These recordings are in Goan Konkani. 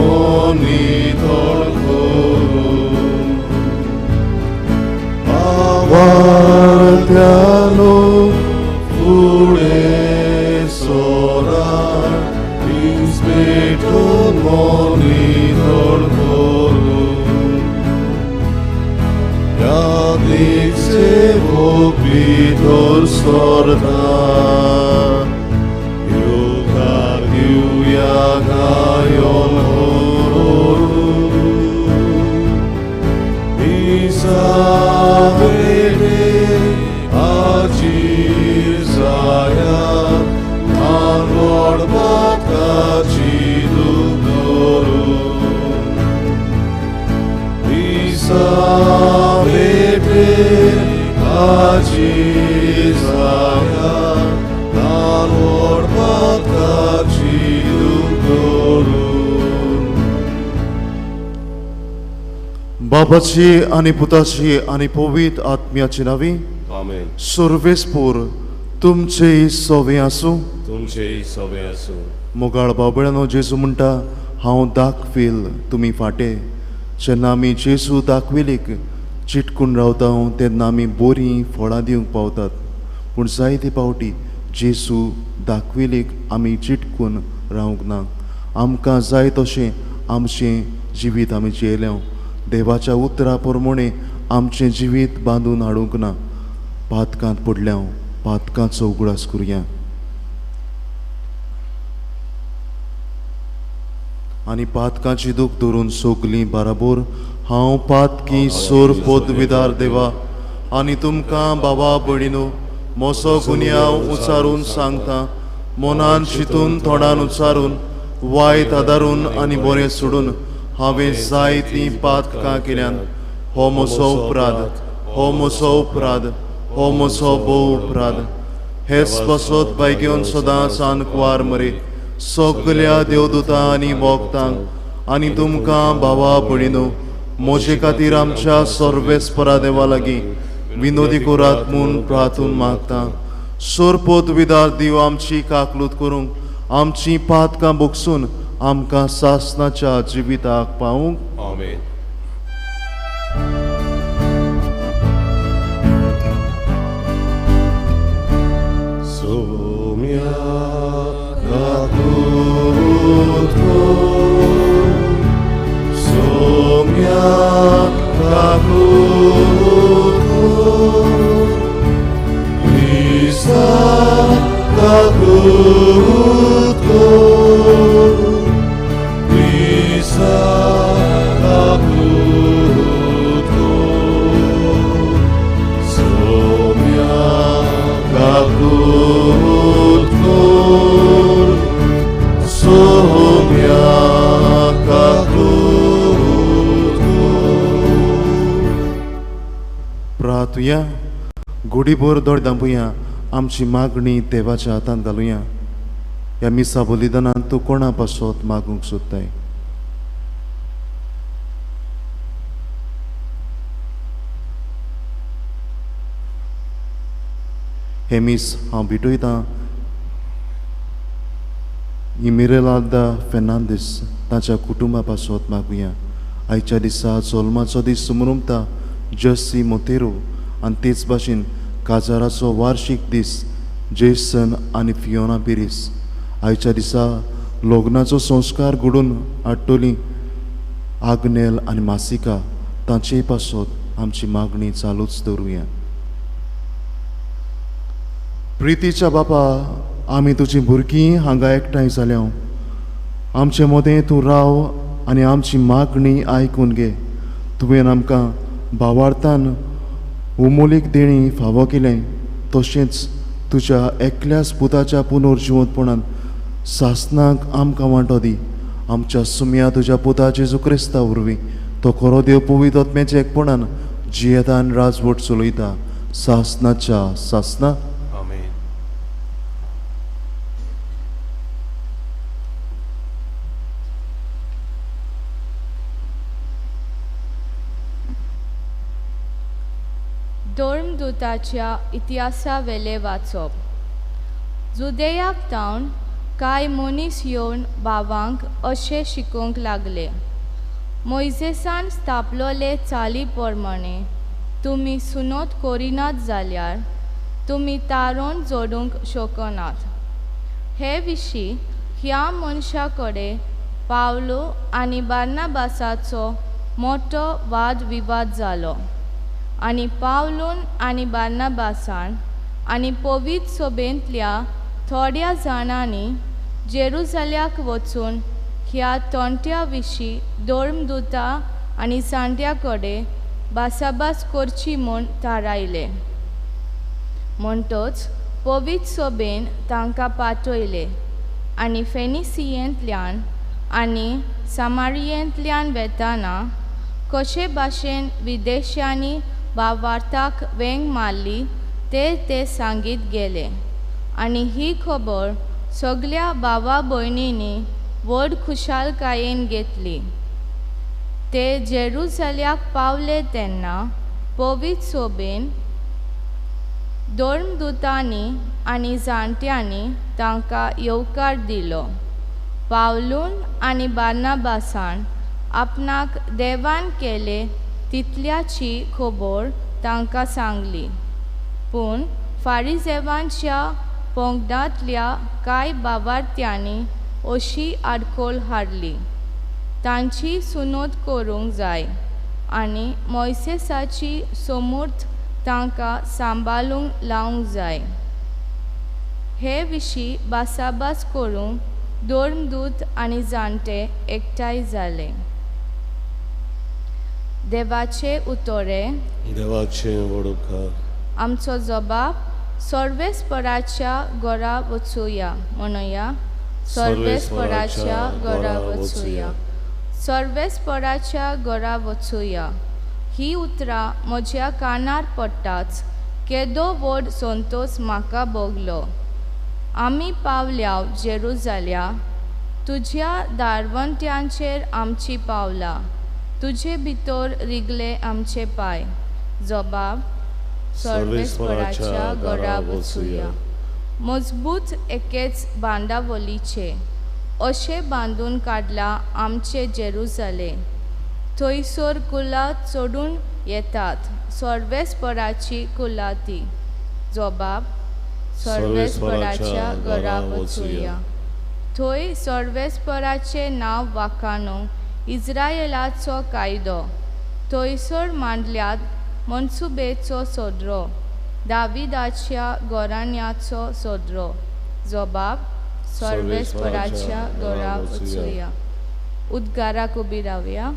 मोनितोळ करून आवारत्यानो फुडें सोरात इन्स्पेक्टर मोनितोळ करून यादीक सेवक भितर सरता येवकार दिवया गायन करून इसाबेले आजीर जायात नानवड पातकाची दूख धरून इसाबेले आजीर जायात नानवड पातकाची दूख धरून. बाबाची आनी पुताची आनी पवित्र आत्म्याची नावी. आमेन. सर्वेस्पूर तुमचे सोवे आसूं. तुमचेय सोबे आसूं. मोगाळ बाबळ्यानो, जेजू म्हणटा हांव दाखवील तुमी फाटे. जेन्ना आमी जेजू दाखविलीक चिटकून रावता तेन्ना आमी बरीं फळां दिवंक पावतात. पूण जायते फावटी जेजू दाखविलीक आमी चिटकून रावंक ना. आमकां जाय तशें आमचें जिवीत आमी जियेलें. देवाच्या उतरा प्रमाणे आमचें जिवीत बांदून हाडूंक ना. पातकांत पडल्या पातकांचो उगडास करुया आनी पातकांची दूख धरून सगलीं बाराबोर हांव पातकी सोर पदविदार देवा आनी तुमकां बाबा भयणीनो मोसो गुन्यांव उचारून सांगता. मनान चिंतून तोंडान उचारून वायट आदारून आनी बरें सोडून हांवें जायतीं पातकां केल्यान. हो म्हजो अपराध, हो म्हजो अपराध, हो म्हजो भोव अपराध. हेच पासत बायगेवन सदांच आनकुवार मरे सगल्या देवदूतां आनी भक्तांक आनी तुमकां भावा भयणीनो म्हजे खातीर आमच्या सर्वेस्परा देवा लागीं विनोदी करात म्हूण प्रार्थून मागता. सोरपोत विदार दिव आमची काकलूत करूंक आमची पातकां भोगसून आमकां सासनाच्या जिविताक पावूंक. आमेन. सोम्या काकूत कर, सोम्या काकूत कर, क्रिस्ता काकूत कर, क्रिस्ता काकूत कर, सोम्या काकूत कर, सोम्या काकूत कर. प्रार्थुया. घुडीभर दोड दांपुया आमची मागणी देवाच्या हातांत घालुया. ह्या मिसा बलिदानान तूं कोणा पासत मागूंक सोदताय? हें मीस हांव भेटयतां इमिरेलादा फेर्नांदीस ताच्या कुटुंबा पासत मागुया. आयच्या दिसा जल्माचो दीस मनोवता जसी मोतेरो आनी तेच भाशेन काजाराचो वार्शीक दीस जेसन आनी फियोना पिरीस. आयच्या दिसा लग्नाचो संस्कार घडोवन हाडटली आग्नेल आनी मासिका तांचेय पासत आमची मागणी चालूच दवरुया. प्रितीच्या बापा, आमी तुजी भुरगीं हांगा एकठांय जाल्या. आमचे मदें तूं राव आनी आमची मागणी आयकून घे. तुवें आमकां भावार्थान उमोलीक देणी फावो केलें, तशेंच तुज्या एकल्याच पुताच्या पुनर्जिवंतपणान सासनाक आमकां वांटो दी. आमच्या सुम्या तुज्या पुता जेजू क्रिस्ता वरवीं तो खरो देव पवित्र आत्म्याच्या एकपणान जियेता आनी राजवट चलयता सासनाच्या सासना. आमेन. धर्मदूताच्या इतिहासावेलें वाचप. जुदेयाक तावन कांय मनीस येवन भावांक अशें शिकोवंक लागले, मोयजेसान स्थापलोले चाली प्रमाणे तुमी सुनोत करिनात जाल्यार तुमी तारण जोडूंक शकनात. हे विशीं ह्या मनशा कडेन पावलो आनी बार्नाबासाचो मोटो वाद विवाद जालो आनी पावलून आनी बार्नाबासान आनी पवित्र सभेंतल्या थोड्या जाणांनी जेरुजाल्याक वचून ह्या तंट्या विशीं धर्मदूता आनी जाणट्यां कडेन भासाभास करची म्हूण थारायलें. म्हणटच पवित्र सभेन तांकां पाठयले आनी फेनिसियेंतल्यान आनी सामारियेंतल्यान वेताना कशे भाशेन विदेशांनी भावार्थाक वेंग मारली ते ते सांगीत गेले आनी ही खबर सगल्या भावा भयणींनी व्हड खुशालकायेन घेतली. ते जेरुजाल्याक पावले तेन्ना पवित्र सभेन धर्मदूतांनी आनी जाणट्यांनी तांकां येवकार दिलो. पावलून आनी बार्नाबासान आपणाक देवान केले तितल्याची खबर तांकां सांगली. पूण फारिजेवांच्या पंगडांतल्या कांय भावार्थ्यांनी अशी आडखळ हाडली, तांची सुनोत करूंक जाय आनी मोयसेसाची समूर्त तांकां सांबाळूंक लावंक जाय. हे विशीं भासाभास करूंक धर्मदूत आनी जाणटे एकठांय जाले. देवाचे उतोरे देवाचे व्हड उपकार. आमचो जबाब सर्वेस्पराच्या घरा वचुया म्हणुया. सर्वेस्पराच्या घरा वचुया. सर्वेस्पराच्या घरा वचुया ही उतरां म्हज्या कानार पडटाच केदो व्हड संतोश म्हाका भोगलो. आमी पावल्या जेरुजाल्या, तुज्या दारवंट्यांचेर आमची पावलां, तुजे भितर रिगले आमचे पांय. जबाब सर्वेस्पराच्या घरा वचुया. मजबूत एकेच बांदावळीचे अशें बांदून काडलां आमचें जेरुजालें. थंयसर कुलां चडून येतात सर्वेस्पराची कुलां ती. जबाब सर्वेस्पराच्या घरा वचुया. थंय सर्वेस्पराचें नांव वाखाणूंक इस्रायलाचो कायदो, थंयसर मांडल्यात मनसुबेचो सदरो, दाविदाच्या घराण्याचो सदरो. जबाब सर्वेस्पराच्या घरा वचुया. उद्गाराक उबी रावया.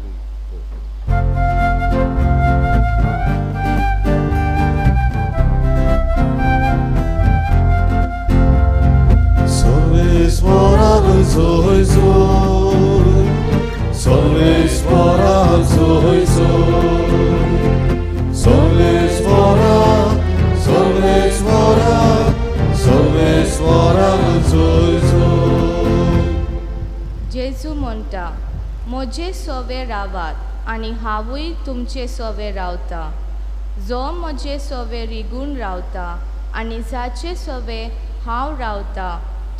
सर्वेस्पराक जोय जोय, सर्वेस्पराक जोय जोय, सर्वेस्पराक, सर्वेस्पराक, सर्वेस्पराक जोय जोय. जेजू म्हणटा, म्हजे सोवे रावात आनी हांवूय तुमचे सोवे रावता. जो म्हजे सोवे रिगून रावता आनी जाचे सोवे हांव रावता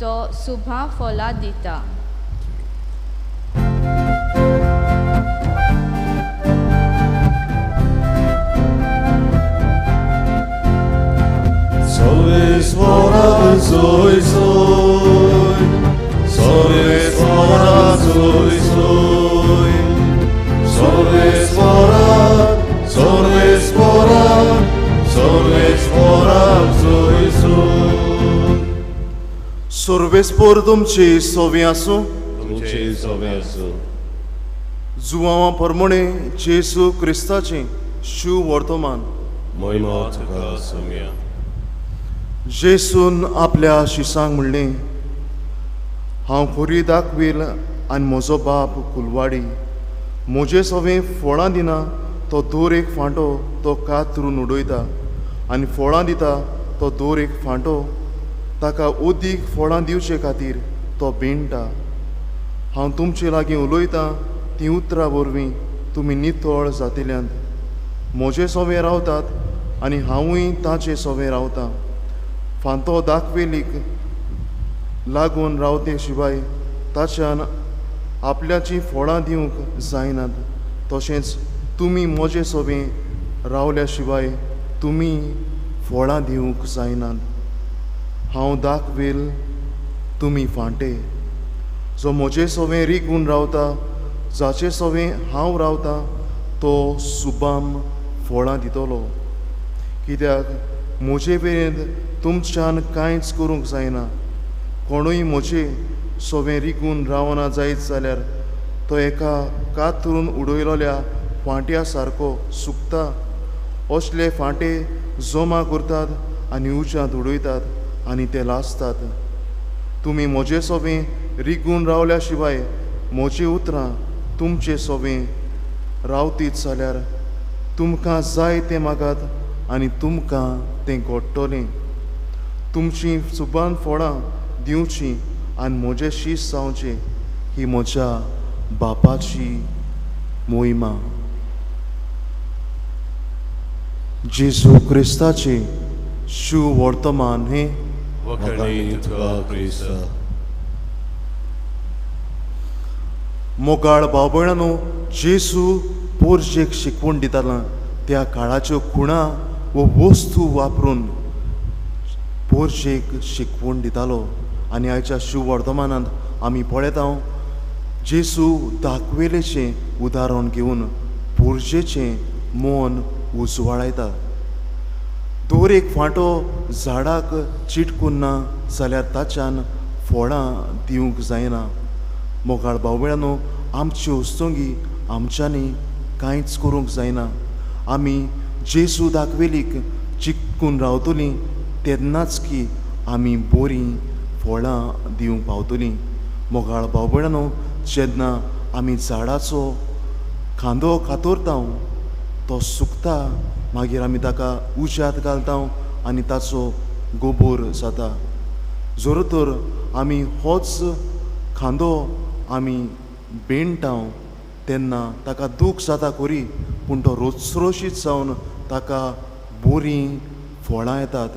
तो सुभां फलां दिता. सर्वेस्पराक जोय जोय, सर्वेस्पराक जोय जोय, सर्वेस्पराक, सर्वेस्पराक, सर्वेस्पराक जोय जोय. सर्वेस्पर तुमचे सोवे आसूं. तुमचे सवे आसूं. जुवांवा प्रमाणे जेजू क्रिस्ताचें शुवर्तमान. महिमा तुका सोम्या. जेसून आपल्या शिसांक म्हणलें, हांव खरी दाखवील आनी म्हजो बाप कुलवाडी. म्हजे सवें फळां दिना तो दर एक फांटो तो कातरून उडयता आनी फळां दिता तो दर एक फांटो ताका अदीक फळां दिवचे खातीर तो बेणटा. हांव तुमचे लागीं उलयतां तीं उतरां वरवीं तुमी नितळ जातल्यांत. म्हजे सवें रावतात आनी हांवूय ताचे सवें रावतां. फांतो दाखवेलीक लागून रावते शिवाय ताच्यान आपल्याचीं फळां दिवंक जायनात. तशेंच तुमी म्हजे सोबें रावल्या शिवाय तुमी फळां दिवंक जायनात. हांव दाखवेल, तुमी फांटे. जो म्हजे सोबें रिगून रावता, जाचे सोबें हांव रावता, तो सुबाम फळां दितलो. कित्याक म्हजे मेरेन तुमच्यान कांयच करूंक जायना. कोणूय म्हजे सोबें रिगून रावना जायत जाल्यार तो एका कातरून उडयलोल्या फांट्या सारको सुकता. असले फांटे जमा करतात आनी उज्यांत उडयतात आनी ते लासतात. तुमी म्हजे सोबें रिगून रावल्या शिवाय म्हजी उतरां तुमचे सोबें रावतीत जाल्यार तुमकां जाय तें मागात आनी तुमकां तें घडटलें. तुमचीं सुबान फळां दिवचीं आनी म्हजें शीस जावचें ही म्हज्या बापाची मोहिमा. जेजू क्रिस्ताचें शुवर्तमान हें. वखणी तुका क्रिस्ता. मोगाळ भाव भयणांनो, जेजू पोरजेक शिकवण दितालो त्या काळाच्यो खुणा वो वस्तू वापरून पोरजेक शिकवण दितालो. आनी आयच्या शुवर्तमानांत आमी पळयता जेजू दाखवेलेचें उदाहरण घेवन पोरजेचें मन उजवाडायता. दर एक फांटो झाडाक चिटकून ना जाल्यार ताच्यान फळां दिवंक जायना. मोगाळ भाव भयणांनो, आमची वस्तुंगी आमच्यांनी कांयच करूंक जायना. आमी जेजू दाखवेलीक चिटकून रावतलीं तेन्नाच की आमी बरीं फळां दिवंक पावतलीं. मोगाळ भाव भयणांनो, जेन्ना आमी झाडाचो खांदो कातरता तो सुकता, मागीर आमी ताका उज्यांत घालता आनी ताचो गोबोर जाता. जर तर आमी होच खांदो आमी बेणटा तेन्ना ताका दूख जाता खरी, पूण तो रोसरोशीत जावन ताका बरीं फळां येतात.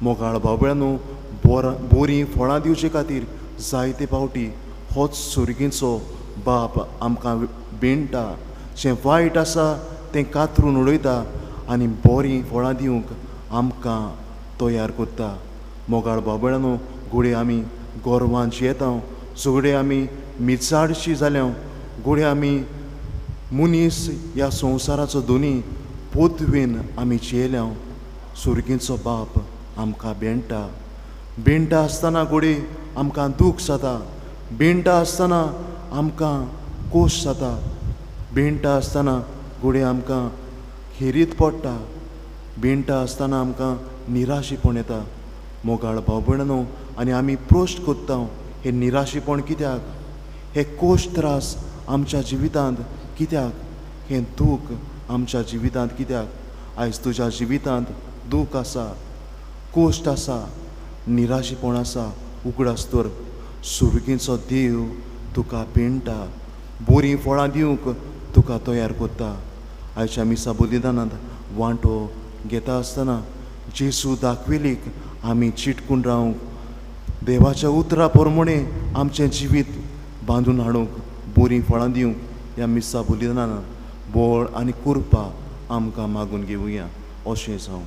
मोगाळ भाव भयणांनो, बरीं फळां दिवचे खातीर जायते फावटी होच सुर्गीचो बाप आमकां बेणटा. जें वायट आसा तें कातरून उडयता आनी बरीं फळां दिवंक आमकां तयार करता. मोगाळ भाव भयणांनो, घोडये आमी गोरवां जियेता, सगळे आमी मिचाडशी जाल्या, घोडये आमी मनीस ह्या संवसाराचो दोनी पदवेन आमी जियेल्या. सुर्गीचो बाप आमकां बेणटा. बेणटा आसतना घोडये आमकां दूख जाता, बेणटा आसतना आमकां कोश जाता, बेणटा आसतना घोडये आमकां खेरीत पडटा, बेणटा आसतना आमकां निराशेपण येता. मोगाळ भाव भयणांनो, आनी आमी प्रश्न करता हें निराशेपण कित्याक, हे कोश त्रास आमच्या जिवितांत कित्याक, हें दूख आमच्या जिवितांत कित्याक. आयज तुज्या जिवितांत दूख आसा, कोश्ट आसा, निराशेपण आसा, उगडास तर सुर्गीचो देव तुका पेणटा, बरीं फळां दिवंक तुका तयार करता. आयच्या मिसा बलिदानांत वांटो घेता आसतना जेजू दाखवेलीक आमी चिटकून रावंक, देवाच्या उतरा प्रमाणे आमचें जिवीत बांदून हाडूंक, बरीं फळां दिवंक ह्या मिसा बलिदानांत बळ आनी कृपा आमकां मागून घेवया. अशें जावं.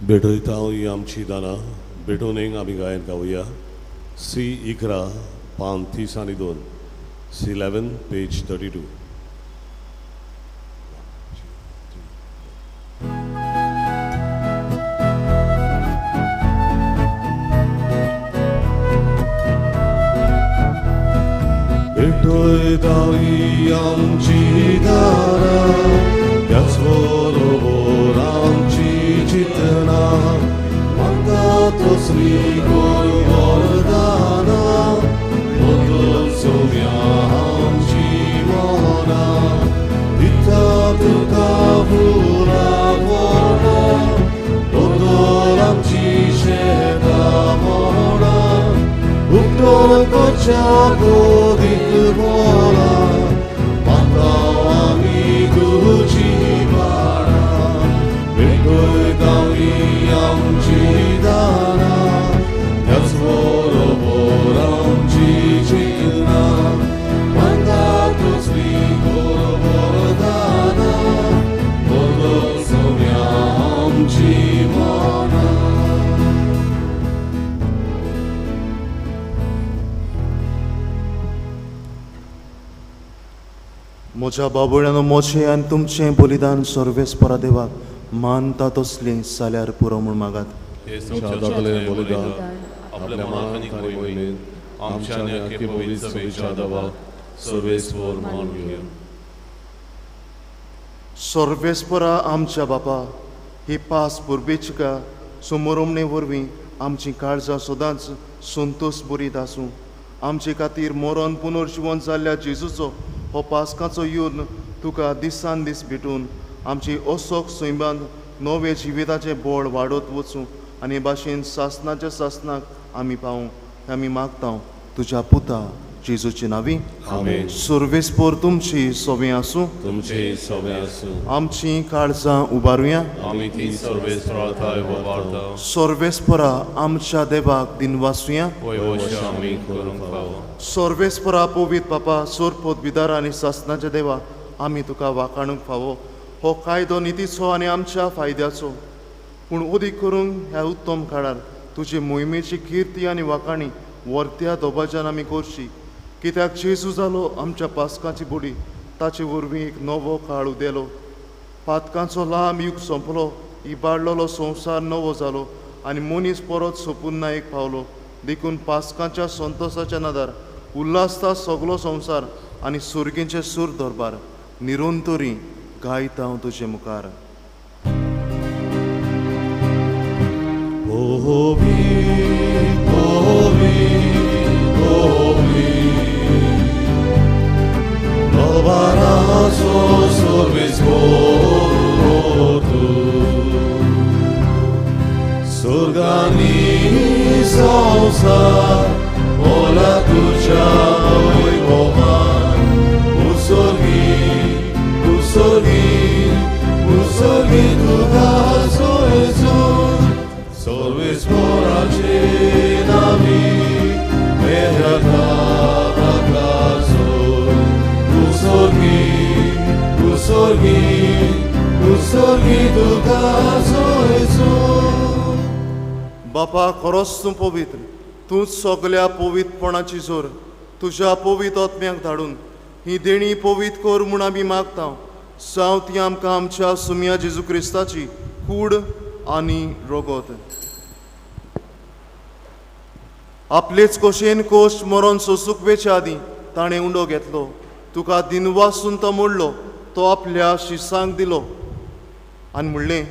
भेटयता ही आमची दानां. भेटोवन एक आमी गायन गावया. सी 11 पान 32, सी 11 पेज 32. भेटयता ही आमची दारां, त्याच बरोबर आमची चिंतना, मागता तो श्री वरदाना, बदल सोम्या आमची मना, दिता तुका फुलां फळां, बदल आमची शेतां मना, उकतो कोच्या गोदीक बोला, मागता आमी तुजी बाळां. म्हज्या बाबुळ्यानो म्हजें आनी तुमचें बलिदान सर्वेस्परा देवाक मानता तसलें जाल्यार पुरो म्हूण मागात. तुमच्या बलिदान आपल्या मान आनी मोहिमेन आमच्या आनी आख्खे पवित्र सभेच्या देवाक सर्वेस्पर मान घेवन. सर्वेस्परा आमच्या बापा, ही पास पुर्बेचिका समोरमणे वरवीं आमची काळजां सदांच संतोश बरीत आसूं. आमचे खातीर मरण पुनर्जिवन जाल्ल्या जेजूचो हो पास्काचो येवन तुका दिसान दीस भेटून आमची असोक सैमान नवे जिविताचें बळ वाडत वचूं आनी भाशेन सासनाच्या सासनाक आमी पावूं हें आमी मागता तुज्या पुता जेजूचे नांवी. आमेन. सर्वेस्पर तुमची सोबें आसूं. तुमचे सोबें आसूं. आमची काळजां उबारुया. आमी ती सर्वेस्परा थाय उबारता. सर्वेस्परा आमच्या देवाक दिनवासुया. पळय वशा आमी करूंक फावो. सर्वेस्परा पवित्र बापा, सोरपोत बिदार आनी सासनाच्या देवा, आमी तुका वाखाणूंक फावो. हो कायदो नितीचो आनी आमच्या फायद्याचो, पूण अदीक करूंक ह्या उत्तम काळार तुजे मोहिमेची किर्ती आनी वाखाणी वर्त्या दबाज्यान आमी करची. कित्याक जेजू जालो आमच्या पास्काची बोडी, ताचे वरवीं एक नवो काळ उदेलो. पातकांचो लांब युग सोंपलो, इबाडलेलो संवसार नवो जालो आनी मनीस परत सोपुन्नायक पावलो. देखून पास्काच्या संतोसाच्या नदार उल्हासता सगलो संवसार आनी सुर्गेचे सूर दरबार निरंतरी गायता हांव तुजे मुखार. Surgani संसार ओला तुझ्या वैभवान, उसोगी उसोगी उसोगी तुका सोयसून सर्वेस्पराचे नावी मेहता प्रकाशोन, उसोगी उसोगी उसोगी तुका सोयसून. बापा, खरोच तूं पवित्र, तूंच सगल्या पवित्रपणाची जोर. तुज्या पवित्र आत्म्याक धाडून ही देणी पवित्र कर म्हूण आमी मागता. जावं ती आमकां आमच्या सुमया जेजू क्रिस्ताची कूड आनी रगत. आपलेच कशेन कोश्ट मरोन सोसूंक वेचे आदीं ताणें उंडो घेतलो, तुका दिनवासून तो मोडलो, तो आपल्या शिसांक दिलो आनी म्हणलें,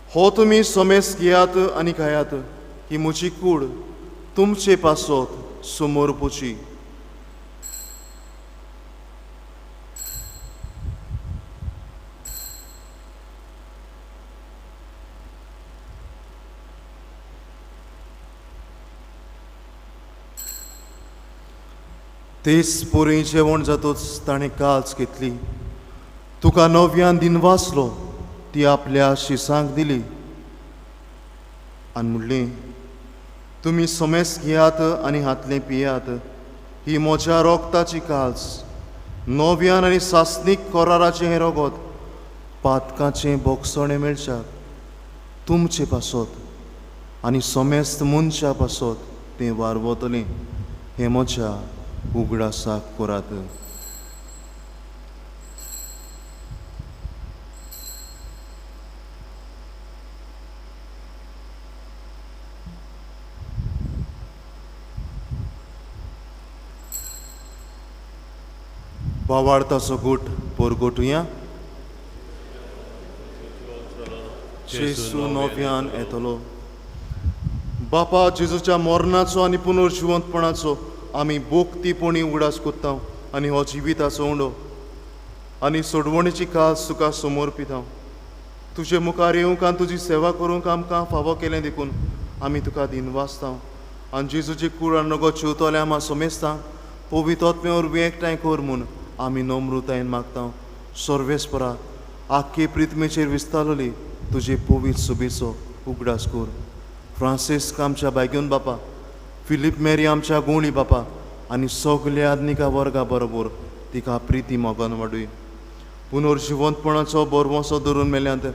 हो तुमी समेस घेयात आनी खायात, ही म्हजी कूड तुमचे पासत समर्पुची. तेच पुरी जेवण जातूच ताणें काल्च घेतली, तुका नव्यान दिनवासलो, ती आपल्या शिसांक दिली आनी म्हणलें, तुमी समेस घेयात आनी हातलें पियात, ही म्हज्या रोगताची काल्स, नव्यान आनी सासनीक कराराचें हें रगत पातकाचें बोगसणें मेळच्याक तुमचे पासत आनी समेस्त मनशा पासत तें वारवतलें. हें म्हज्या उगडासाक करात. बावाडताचो गूट पोरगोटुया. जेजू नव्यान येतलो. बापा, जेजूच्या मरणाचो आनी पुनर्जिवंतपणाचो आमी भोक्तीपणी उगडास कोत्ता आनी हो जिविताचो उंडो आनी सोडवणेची कास तुका समर्पिता. तुजे मुखार येवंक आनी तुजी सेवा करूंक आमकां फावो केलें देखून आमी तुका दिनवासता. आनी जेजूची कूड आनी रगत जेवतले आमा समेस्तांक पवित्र आत्म्या वरवीं एकठांय कर म्हूण आमी नम्रतायेन मागता. सर्वेस्परा, आख्खे प्रिथमेचेर विस्तारली तुजे पवित्र सुबेचो उगडास कर. फ्रांसिस्क आमच्या बायगून बापा, फिलीप मेरी आमच्या गोंवळी बापा आनी सगल्या आदनिका वर्गा बरोबर तिका प्रिती मोगान वाडूय. पुनर्जिवंतपणाचो बरवसो धरून मेल्यांत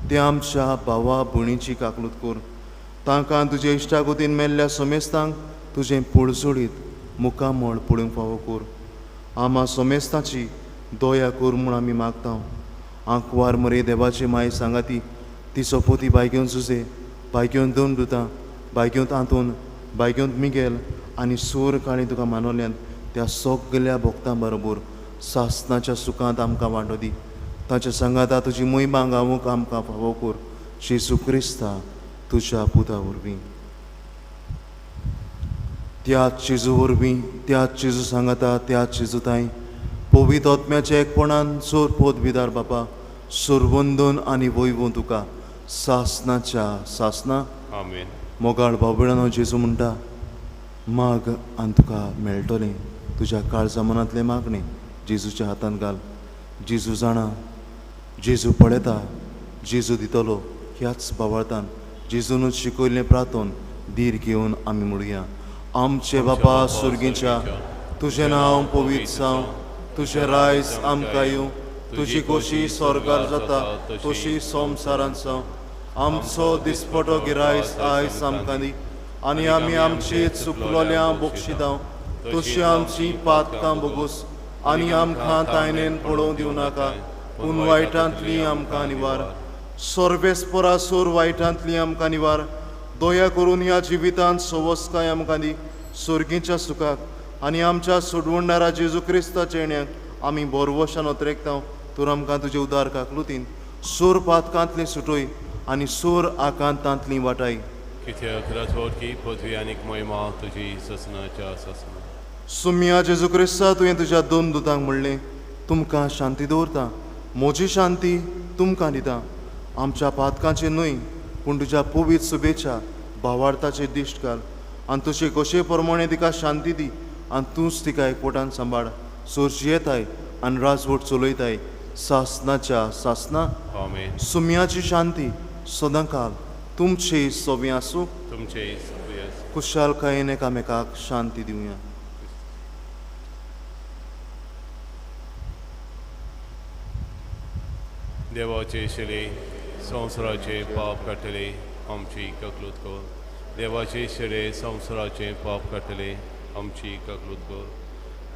ते आमच्या भावा भयणीची काकलूत कर. तांकां तुजे इश्टागतीन मेल्ल्या समेस्तांक तुजें पळजोडीत मुखामळ पळोवंक फावो कर. आमा समेस्ताची दया कर म्हूण आमी मागता. आंकवार मरे देवाची माय सांगाती ती सोपोती बायगेवन जुजे, बायगेवन दोन दुतां, बायगेवंत आंतोन, बायगेवंत मिगेल आनी सूर काळी तुका मानवल्यान त्या सगल्या भक्तां बरोबर सासनाच्या सुखांत आमकां वांटो दी. ताच्या सांगाता तुजी मोहिमा गावूंक आमकां फावो कर. जेजू क्रिस्ता तुज्या पुता वरवीं. त्याच जेजू वरवीं, त्याच जेजू सांगाता, त्याच जेजू ताई पवित्र आत्म्याच्या एकपणान सोर पोत बिदार बापा सुरवंदन आनी वैवूं तुका सासनाच्या सासना. आमेन. मोगाळ बाबळानो जेजू म्हणटा, माग आनी तुका मेळटलें. तुज्या काळजा मनांतलें मागणें जेजूच्या हातान घाल. जेजू जाणा, जेजू पळयता, जेजू दितलो. ह्याच बावळतान जेजूनच शिकयल्लें प्रार्थन धीर घेवन आमी म्हणुया. आमचे बापा सुर्गीच्या, तुजें नांव पवित्र जावं, तुजें रायज आमकां येवं, तुजी खोशी स्वर्गार जाता तशी संवसारांत जावं. आमचो दिसपटो गिरायस आयज आमकां दी आनी आमी आमचे चुकलोल्या बक्षितांव तशी आमची पातकां बोगोस आनी आमकां तायनेन पळोवं दिवं नाका, पूण वायटांतली आमकां निवार. सर्वेस्परा सोर वायटांतली आमकां निवार. दया करून ह्या जिवितांत सवस्काय आमकां दी सोर्गीच्या सुखाक आनी आमच्या सोडवणदारा जेजू क्रिस्ताच्या येण्याक आमी बोरवशान अत्रेकता. तर आमकां तुजे उदार काकलुतीन सोर पातकांतली सुटय आनी सोर आकांतांतली वाटाय. कित्याक राजवटकी पदवी आनीक महिमा तुजी ससनाच्या ससना. सुम्या जेजू क्रिस्ता, तुवें तुज्या दोन दुतांक म्हणलें, तुमकां शांती दवरता, म्हजी शांती तुमकां दिता. आमच्या पातकांचे न्हय पूण तुज्या पवित्र शुभेच्छा भावार्थाचे दिश्ट घाल आनी तुजे कशे प्रमाणे तिका शांती दी आनी तूंच तिका एकवटान सांबाळ. सोर जियेताय आनी राजवट चलयताय सासनाच्या सासना. आमेन. सुम्याची शांती सदांकाल तुमचे सोबी आसूं. तुमचे सगळे आसूं. खुशालकायेन एकामेकाक शांती दिवया. देवाचे शिले संवसाराचे पाप काडटले आमची ककलूत कर. देवाचे शिले संवसाराचे पाप काडटले आमची ककलूत कर.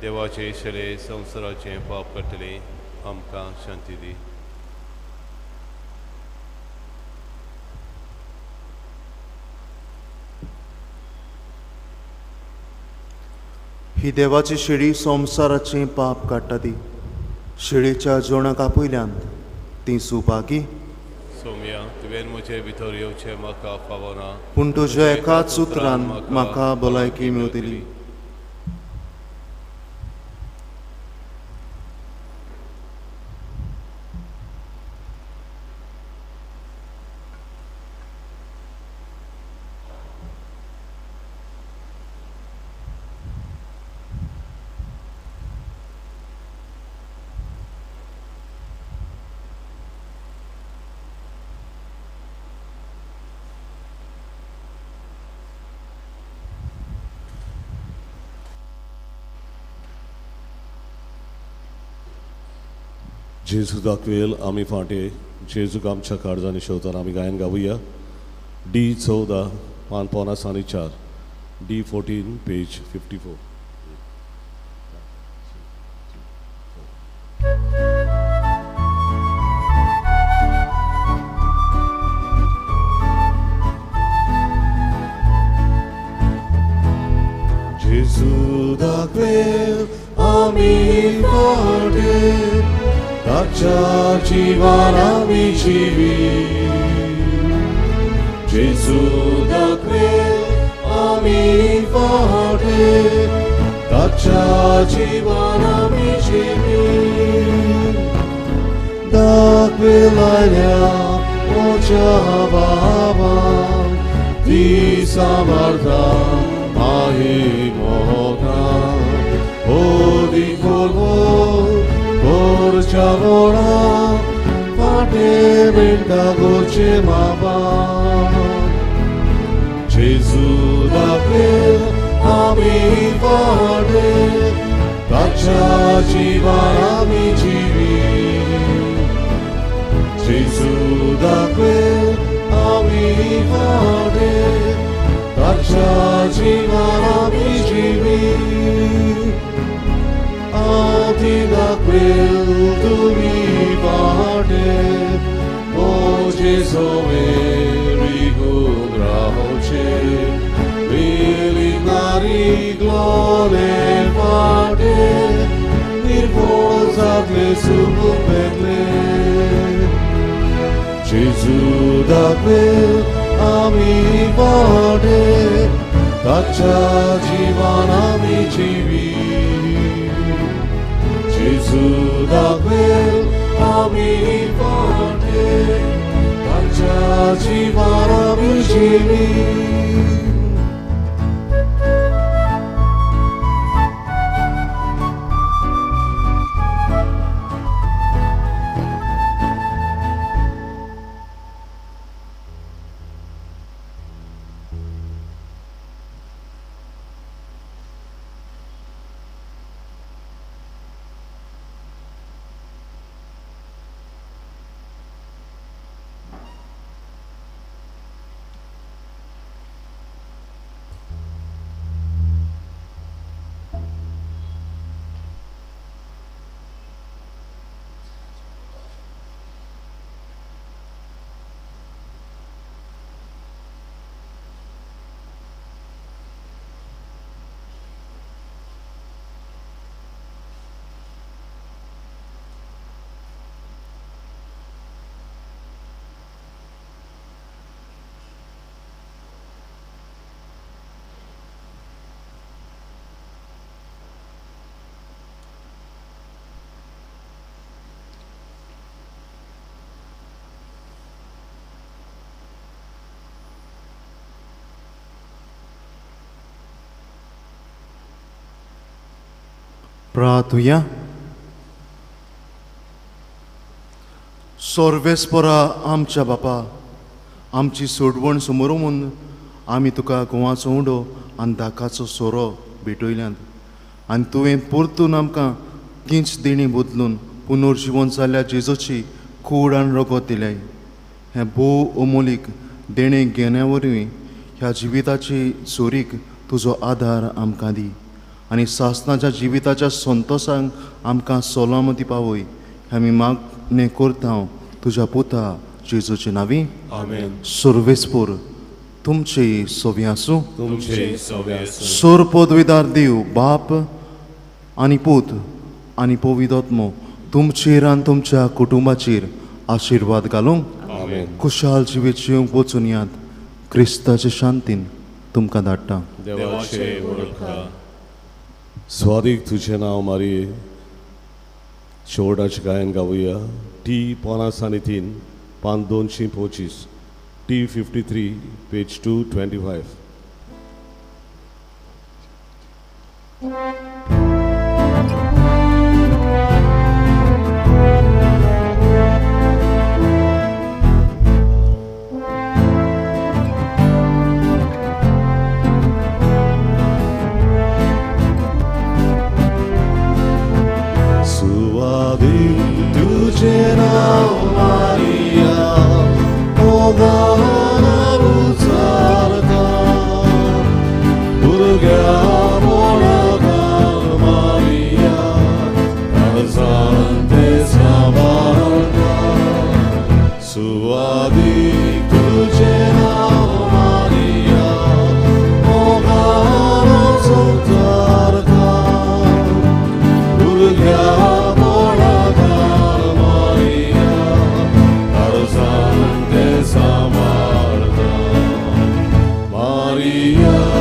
देवाचे शिले संवसाराचे पाप काडटले आमकां शांती दी. ही देवाची शिडी संवसाराचें पाप काडटा ती शिडीच्या जेवणाक आपयल्यान ती सुभागी. सोम्या, तुवें म्हजे भितर येवचें म्हाका फावना, पूण तुज्या एकाच उतरान म्हाका भलायकी मेवतली. जेजू दाखवेल आमी फांटे जेजूक आमच्या काळजांनी शेवताना आमी गायन गावया. डी 14 पान 54, डी 14 पेज 54. जेजू दाखवेल आमी फांटे ताच्या जिवान आमी जिवी. जेजू दाखवेल आमी फाटे ताच्या जिवान आमी जिवी. दाखवेल आयल्या म्हज्या बाबान ती सांबाळता माही मोगा ओदी कोरवो कोरच्या फाटे मेळटा गोरचे बाबा. जेजू दाखवेल आमी फाटे ताच्या जिवान आमी जिवी. जेजू दाखवेल आमी फाटे ताच्या जिवान आमी जिवी. आती दाखवेल तुजे सोवे रिगून रावचे वेली नारी ग्लोले फाटे निर्भोळ जातले सुख पेटले जेजू दाखवेल आमी वाटे ताच्या जिवान आमी जिवी जेजू दाखवेल आमी वाटे ताच्या जिवान आमी जिवी. प्रार्थुया. सोर्वेस्परा आमच्या बापा, आमची सोडवण समोर म्हूण आमी तुका गोवाचो उंडो आनी दाकाचो सोरो भेटयल्यात आनी तुवें परतून आमकां तींच देणी बदलून पुनर्जिवन जाल्ल्या जेजूची कूड आनी रगत दिल्याय. हें भोव अमोलीक देणें घेण्या वरवीं ह्या जिविताची जोरीक तुजो आदार आमकां दी आनी सासनाच्या जिविताच्या संतोशांक आमकां सोलामती पावय. आमी मागणें करता तुज्या पुता जेजूचे नांवी. आमेन. सर्वेस्पोर तुमचे सोवी आसूं. तुमचे सोवे आसूं. सोर पदवीदार देव बाप आनी पूत आनी पवित्र तुमचेर आनी तुमच्या कुटुंबाचेर आशिर्वाद घालूंक. आमेन. खुशाल जिवीत जिवंक वचून यात. क्रिस्ताचे शांतीन तुमकां धाडटा. देवाचे वळखा. स्वादीक तुझें नांव मारये. शेवटाचें गायन गावया. टी 53 पान 225 टी 53 पेज 225. तुझे नाव मारिया मोगान उचारता भुरग्या मोळान मारिया काळजान ते सांबाळता. सुवादीक तुझे नाव मारिया मोगान उचारता भुरग्या Maria,